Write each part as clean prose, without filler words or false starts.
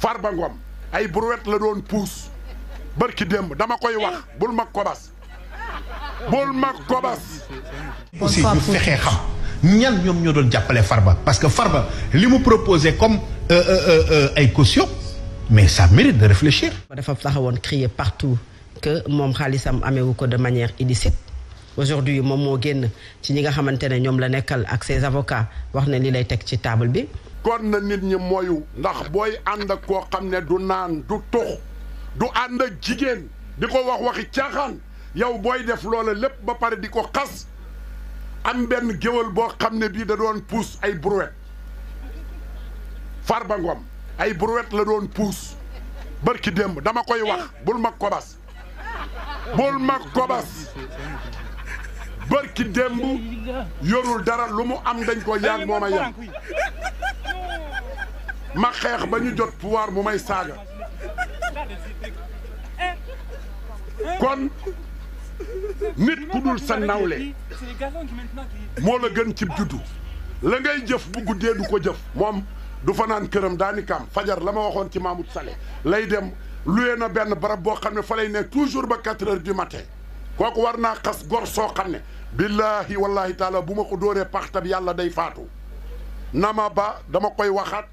Farba Ngom ay brouette la doon puus barki démb dama koy wax bul ma kobas aussi ñu fexee xam ñan ñoom ñoo doon jàppale Farba parce que Farba li mu proposé comme ay caution mais ça mérite de réfléchir. dafa taxawoon crier partout que moom xaalisam ameewu ko de manière illicite aujourd'hui moom moo génn ci ñi nga xamante ne ñoom la nekkal ak ses avocats wax ne li lay teg ci table bi. kon na nit ñi moyu ndax booy ànd ak koo xam ne du naan du tux du ànd ak jigéen di ko wax waxi caaxaan yow booy def loola lépp ba pare di ko xas am benn géwal boo xam ne bii da doon puus ay brouette Farba Ngom ay brouette la doon puus barki démb dama koy wax bul ma kobas barki démb yorul dara lu mu am dañ ko yaag moom a yem ma xeex ba ñu jot pouvoir mu may saaga kon nit ku dul sa nawle moo la gën ci juddu la ngay jëf bu guddee du ko jëf moom du fanaan këram daani kam fajar la ma waxoon ci Mahmoud Saleh lay dem luye na benn barab boo xam ne fa lay nekk toujours ba 4 heures du matin kooku war naa xas gor soo xam ne billahi wallahi taala bu ma ko dóoree paxtab yàlla day faatu nama ba dama koy waxaat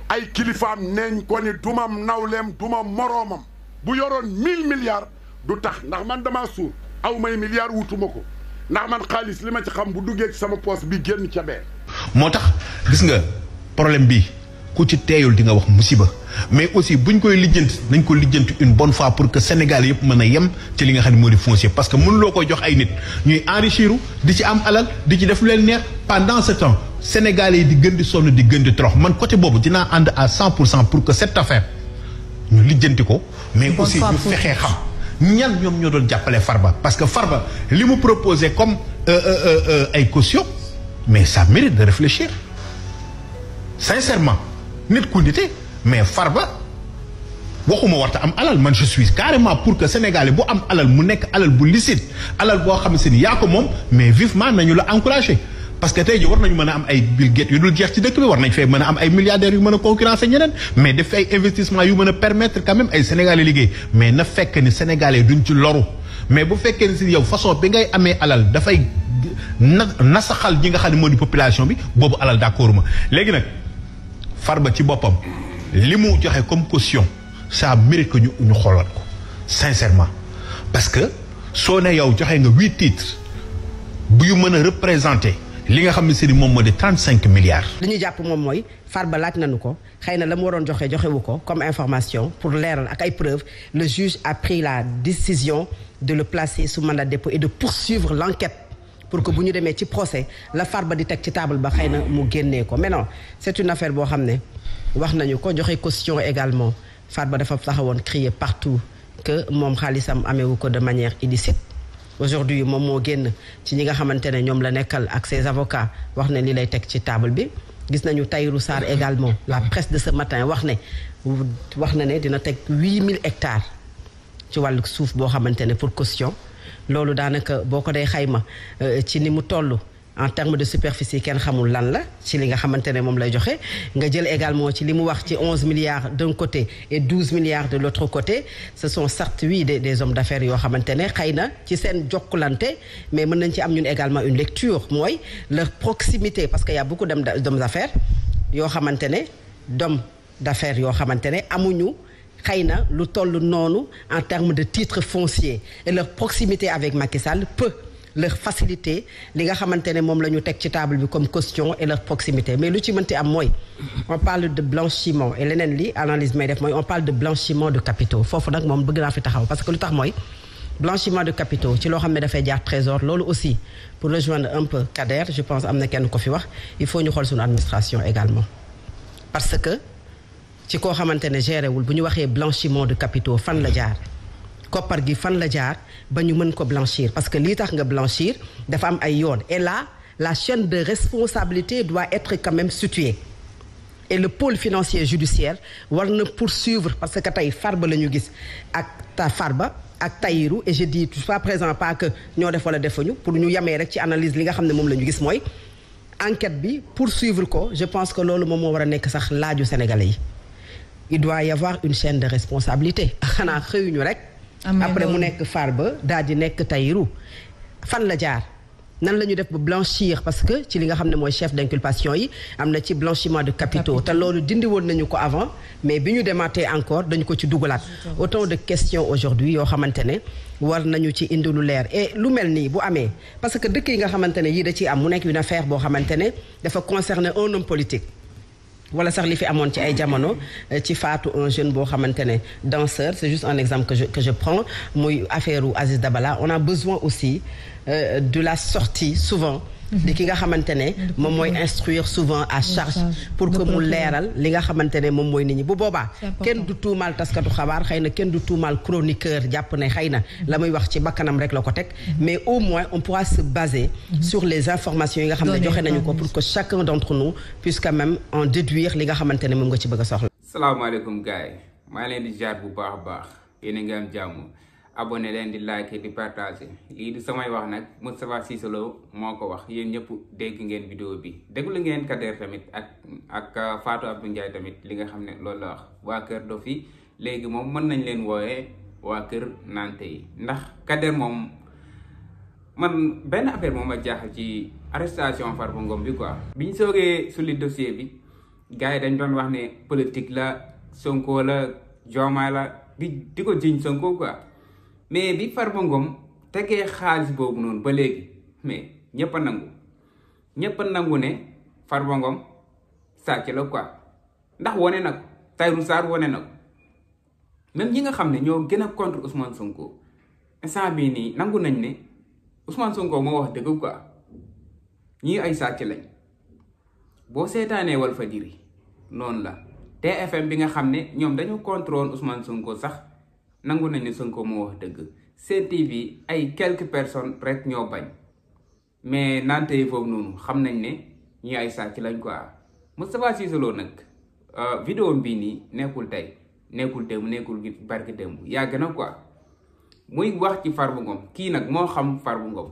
ay kilifaam neeñ ko ni dumam nawleem duma moroomam bu yoroon 1000 milliards du tax ndax man damaa suur aw may milliards wutuma ko ndax man xaalis li ma ci xam bu duggee ci sama poos bi génn ca bee moo tax gis nga problème bi ku ci teeyul di nga wax musiba mais aussi buñ koy lijjanti nañ ko lijjanti une bonne fois pour que Sénégal yëpp mën a yem ci li nga xam ne moo di foncier parce que mënuloo koy jox ay nit ñuy enrichiru di ci am alal di ci def lu leen neex pendant ce temps Sénégalais yi di gën di sonn di gën di torox man côté boobu dinaa ànd à 100% pour que cette affaire ñu lijjanti ko mais aussi ñu fexee xam ñan ñoom ñoo doon jàppale Farba parce que Farba li mu proposé comme ay caution mais ça mérite de réfléchir sincèrement nit ku nite mais Farba waxuma warta am alal man je suis carrément pour que Sénégalais bu am alal mu nekk alal bu licite alal boo xam ne yaa ko moom mais vivement nañu la encouragé parce que tey jii war nañu mën a am ay Bill Gates yu dul jeex ci dëkk bi war nañ fay mën a am ay milliardaires yu mën a concurrencer ñeneen mais def ay investissement yu mën a permettre quand même ay Sénégalais liggéey mais na fekk ni Sénégalais duñ ci loru mais bu fekkee ni si yow façon bi ngay amee alal dafay nasaxal ñi nga xam ne moo di population bi boobu alal d'accord ma léegi nag Farba ci boppam li mu joxe comme caution ça mérite que ñu xoolaat ko sincèrement parce que soo ne yow joxe nga 8 titres bu yu mën a représenter li nga xam ne si moom moo di 35 milliards. li ñu jàpp moom mooy Farba laaj nañu ko xëy na la mu waroon joxewu ko comme information pour leeral ak ay preuves le juge a pris la décision de le placer sous mandat de dépôt et de poursuivre l'enquête pour que bu ñu demee ci procès la Farba di teg ci table ba xëy na mu génnee ko mais non c'est une affaire boo xam ne wax nañu ko joxe caution également Farba dafa taxawoon crier partout que moom xaalisam ameewu ko de manière illicite aujourd'hui moom moo génn ci ñi nga xamante ne ñoom la nekkal ak ses avocats wax ne li lay teg ci table bi gis nañu Tahirou Sarr également la presse de ce matin wax na ne dina teg 8000 hectares ci wàllu suuf boo xamante ne pour caution loolu daanaka boo ko dee xayma ci ni mu toll en termes de superficie kenn xamul lan la ci li nga xamante ne moom lay joxe nga jël également ci li mu wax ci 11 milliards d'un côté et 12 milliards de l'autre côté ce sont certes oui des hommes d'affaires yoo xamante ne xëy na ci seen jokkulante mais mën nañ ci am ñun également une lecture mooy leur proximité parce que y a beaucoup d'hommes d'affaires yoo xamante ne amuñu xëy na lu toll noonu en termes de titres fonciers et leur proximité avec Macky Sall peut leur faciliter li nga xamante ne moom la ñu teg ci table bi comme caution et leur proximité mais lu ci mënti am mooy on parle de blanchiment et leneen li analyse may def mooy on parle de blanchiment de capitaux foofu nag moom bëgg naa fi taxaw parce que lu tax mooy blanchiment de capitaux ci loo xam ne dafay jaar trésor loolu aussi pour rejoindre un peu Kader je pense am na kenn ko fi wax il faut ñu xool suñu administration également parce que ci koo xamante ne géré wul bu ñu waxee blanchiment de capitaux fan la jaar koppar gi fan la jaar ba ñu mën ko blanchir parce que lii tax nga blanchir dafa am ay yoon et là la chaîne de responsabilité doit être quand même située et le pôle financier judiciaire war na poursuivre parce que tey Farba la ñu gis ak Farba ak Tahirou et je dis jusqu'à présent pas que ñoo def wala defuñu pour ñu yamee rek ci analyse li nga xam ne moom la ñu gis mooy enquête bi poursuivre ko je pense que loolu moom moo war a nekk sax laaju sénégalais yi il doit y avoir une chaîne de responsabilité xanaa xëyuñu rek après mu nekk Farba daal di nekk Tahirou fan la jaar nan la ñu def ba blanchir parce que ci li nga xam ne mooy chef d'inculpation yi am na ci blanchiment de capitaux te loolu dindi woon nañu ko avant mais bi ñu demaatee encore dañu ko ci dugalaat autant de questions aujourd'hui yoo xamante ne war nañu ci indi lu leer et lu mel nii bu amee parce que dëkk yi nga xamante ne yii da ciy am mu nekk une affaire boo xamante ne dafa concerner un homme politique wala sax li fi amoon ci ay jamono ci faatu un jeune boo xamante ne danseur c'est juste un exemple que je prends muy affaire u Aziz Dabala on a besoin aussi de la sortie souvent di ki nga xamante ne moom mooy instruire souvent à charge pour que mu leeral li nga xamante ne moom mooy nit ñi bu boobaa kenn du tuumaal taskatu xabaar xëy na kenn du tuumaal chroniqueur jàpp ne xëy na la muy wax ci bakkanam rek la ko teg mais au moins on pourra se baser sur les informations yi nga xam ne joxe nañu ko pour que chacun d'entre nous puisse quand même en déduire li nga xamante ne moom nga ci bëgg a soxla. salaamaaleykum gars yi maa leen di jaar bu baax a baax yéen a ngi am jàmm abonné leen di like di partager lii di samay wax nag Moustapha Cissé Lo moo ko wax yéen ñëpp dégg ngeen vidéo bi déglu ngeen Kader tamit ak Fatou Abdou Ndiaye tamit li nga xam ne loolu la wax waa Kër Dofi léegi moom mën nañ leen wooyee waa Kër Nante yi ndax Kader moom man benn affaire moom a jaaxal ci arrestation Farba Ngom bi quoi. biñ soogee sulli dossier bi gars yi dañ doon wax ne politique la Sonko la Diomaye la di ko jiñ Sonko quoi. mais bi Farba Ngom tegee xaalis boobu noonu ba léegi mais ñëpp a nangu ne Farba Ngom sàcc la quoi ndax wane na ko Tahirou Sarr wane na ko même ñi nga xam ne ñoo gën a contre Ousmane Sonko instant bii nii nangu nañ ne Ousmane Sonko moo wax dëgg quoi ñii ay sàcc lañ boo seetaanee Walfadjri noonu la TFM bi nga xam ne ñoom dañu contrôle Ousmane Sonko sax. nangu nañ ne Sonko moo wax dëgg Sen TV ay quelques personnes rek ñoo bañ mais nante yi foofu noonu xam nañ ne ñi ay sàcc lañ quoi Moustapha Cissé Lo nag vidéo bii nii nekkul tey nekkul démb nekkul barki démb yàgg na quoi muy wax ci Farba Ngom kii nag moo xam Farba Ngom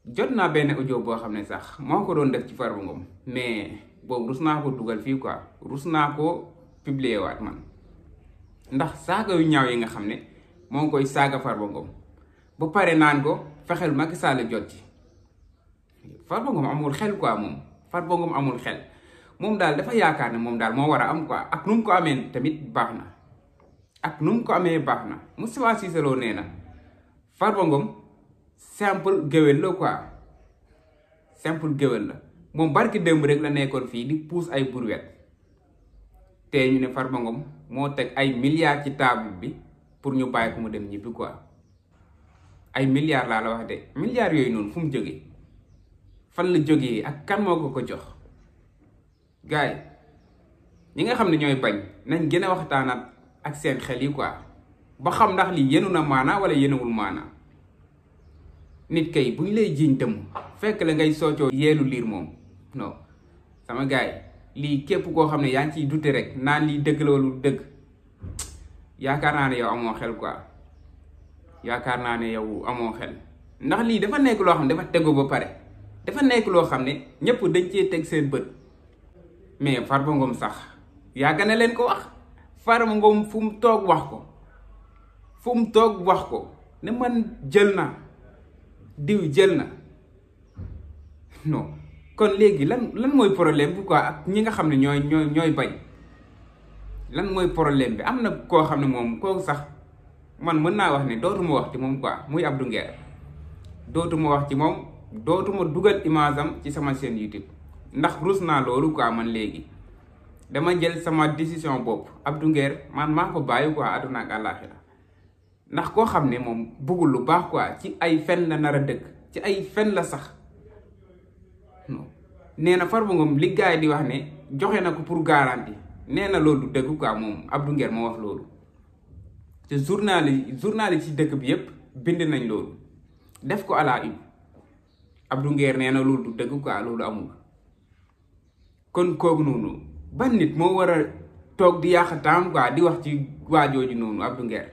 jot naa benn audio boo xam ne sax moo ko doon def ci Farba Ngom mais boobu rus naa ko dugal fii quoi rus naa ko publier waat man ndax saaga yu ñaaw yi nga xam ne moo ngi koy saaga Farba Ngom ba pare naan ko fexeel Macky Sall jot ci Farba Ngom amul xel quoi moom Farba Ngom amul xel moom daal dafa yaakaar ne moom daal moo war a am quoi ak nu mu ko amee tamit baax na ak nu mu ko amee baax na Moustapha Cissé Lo nee na Farba Ngom simple géwél la quoi simple géwél la moom barki démb rek la nekkoon fii di puus ay brouette te ñu ne Farba Ngom moo teg ay milliards ci table bi pour ñu bàyyi ko mu dem ñibbi quoi ay milliards laa la wax de milliards yooyu noonu fu mu jógee fan la jógee ak kan moo ko jox gars yi ñi nga xam ne ñooy bañ nañ gën a waxtaanaat ak seen xel yi quoi ba xam ndax lii yenu na maanaa wala yenuwul maanaa nit kay bu ñu lay jiiñ tëmm fekk la ngay soccoo yeelu liir moom non sama gars yi lii képp koo xam ne yaa ngi ciy dute rek naan lii dëgg la wala dëgg yaakaar naa ne yow amoo xel quoi yaakaar naa ne yow amoo xel ndax lii dafa nekk loo xam ne dafa tegu ba pare dafa nekk loo xam ne ñëpp dañ cee teg seen bët mais Farba Ngom sax yàgg na leen ko wax Farba Ngom fu mu toog wax ko fu mu toog wax ko ne man jël na diw jël na non kon léegi lan mooy problème bi quoi ak ñi nga xam ne ñooy bañ lan mooy problème bi am na koo xam ne moom kooku sax man mën naa wax ne dootuma wax ci moom quoi muy Abdou Nguer dootuma wax ci moom dootuma dugal image am ci sama chaîne YouTube ndax rus naa loolu quoi man léegi dama jël sama décision bopp Abdou Nguer man maa ko bàyyi quoi àdduna ak àllaaxira ndax koo xam ne moom bëggul lu baax quoi ci ay fen la nar a dëkk ci ay fen la sax non nee na Farba Ngom li gars yi di wax ne joxe na ko pour garantie nee na loolu du dëgg quoi moom Abdou Nguer moo wax loolu te journal ci dëkk bi yépp bind nañ loolu def ko à la une Abdou Nguer nee na loolu du dëgg quoi loolu amul kon kooku noonu ban nit moo war a toog di yàq taam quoi di wax ci waajooju noonu Abdou Nguer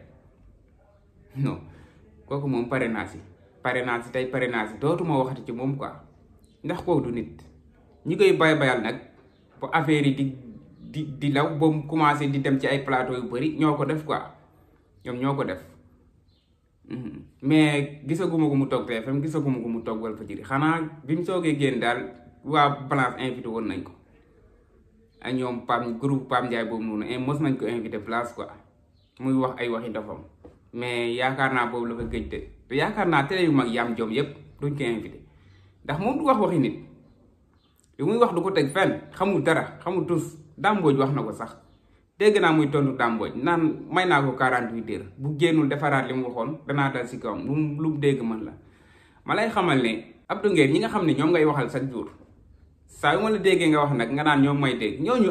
non kooku moom pare naa si tey pare naa si dootuma waxati ci moom quoi ndax kooku du nit ñi koy bayal nag bu affaire yi di law ba mu commencé di dem ci ay plateau yu bëri ñoo ko def quoi ñoom ñoo ko def mais gisaguma ko mu toog TFM gisaguma ko mu toog Walfadjri xanaa bi mu soogee génn daal waa Balance invité woon nañ ko ak ñoom groupe Pam Ndiaye boobu noonu mos nañ ko invité place quoi muy wax ay waxi dofam mais yaakaar naa boobu la fa gëj te yaakaar naa télé yu mag yam jom yépp duñ ko invité ndax moom du wax waxi nit li muy wax du ko teg fenn xamul dara xamul tus dàmbooj wax na ko sax dégg naa muy tontu dàmbooj naan may naa ko 48 heures bu génnul defaraat li mu waxoon danaa dal si kawam lu mu dégg mën la ma lay xamal ne Abdou Nguer ñi nga xam ne ñoom ngay waxal chaque jour saa yu ma la déggee nga wax nag nga naan ñoom may dégg ñooñu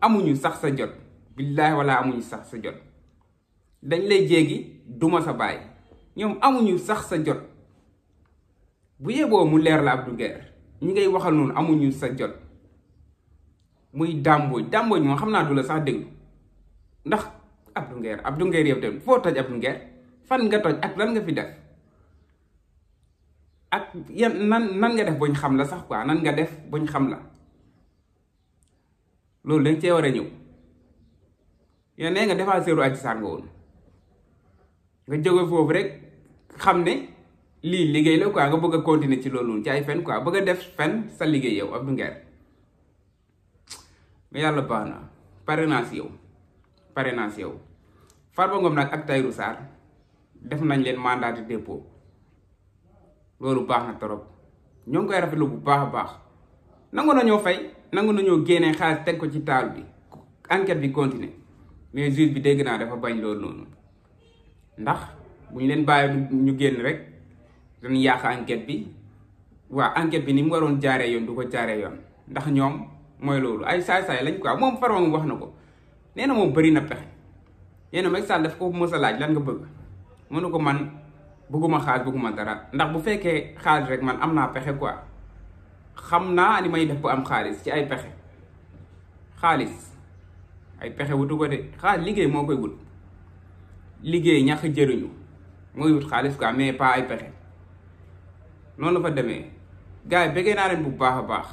amuñu sax sa jot billaahi wala amuñu sax sa jot dañ lay jéegi duma sa baay ñoom amuñu sax sa jot bu yeboo mu leer la Abdou Nguer ñi ngay waxal noonu amuñu sa jot muy dàmbooj moom xam naa du la sax déglu ndax Abdou Nguer yow tamit foo toj Abdou Nguer fan nga toj ak lan nga fi def ak yan nan nga def bañ xam la sax quoi nan nga def bañ xam la loolu dañ cee war a ñëw yow nee nga defaa seeru Adji Sarr nga woon nga jóge foofu rek xam ne lii liggéey la quoi nga bëgg a continuer ci loolu ci ay fen quoi bëgg a def fen sa liggéey yow Abdou Nguer mais yàlla baax na pare naa si yow Farba Ngom nag ak Tahirou Sarr def nañ leen mandat de dépôt loolu baax na trop ñoo ngi koy rafetlu bu baax a baax nangu nañoo fay nangu nañoo génnee xaalis teg ko ci taal bi enquête bi continuer mais juge bi dégg naa dafa bañ loolu noonu ndax bu ñu leen bàyyi ñu génn rek dañu yàq enquête bi waa enquête bi ni mu waroon jaaree yoon du ko jaaree yoon ndax ñoom mooy loolu ay saay-saay lañ quoi moom Farba Ngom wax na ko nee na moom bëri na pexe yéen a Macky Sall daf ko mos a laaj lan nga bëgg mënu ko man bëgguma xaalis bëgguma dara ndax bu fekkee xaalis rek man am naa pexe quoi xam naa ni may def bu am xaalis ci ay pexe xaalis ay pexe wutu ko de xaalis liggéey moo koy wut liggéey ñàkk jëriñu mooy wut xaalis quoi mais pas ay pexe noonu la fa demee gars yi bëggee naa leen bu baax a baax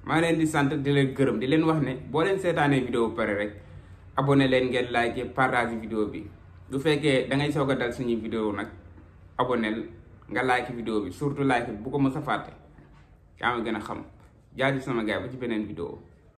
maa leen di sant di leen gërëm di leen wax ne boo leen seetaanee vidéo pare rek abonné leen ngeen like partage vidéo bi bu fekkee da ngay soog a dal suñuy vidéo nag abonné nga like vidéo bi surtout like bi bu ko mës a fàtte yaa ma gën a xam jaajëf sama gars ba ci beneen vidéo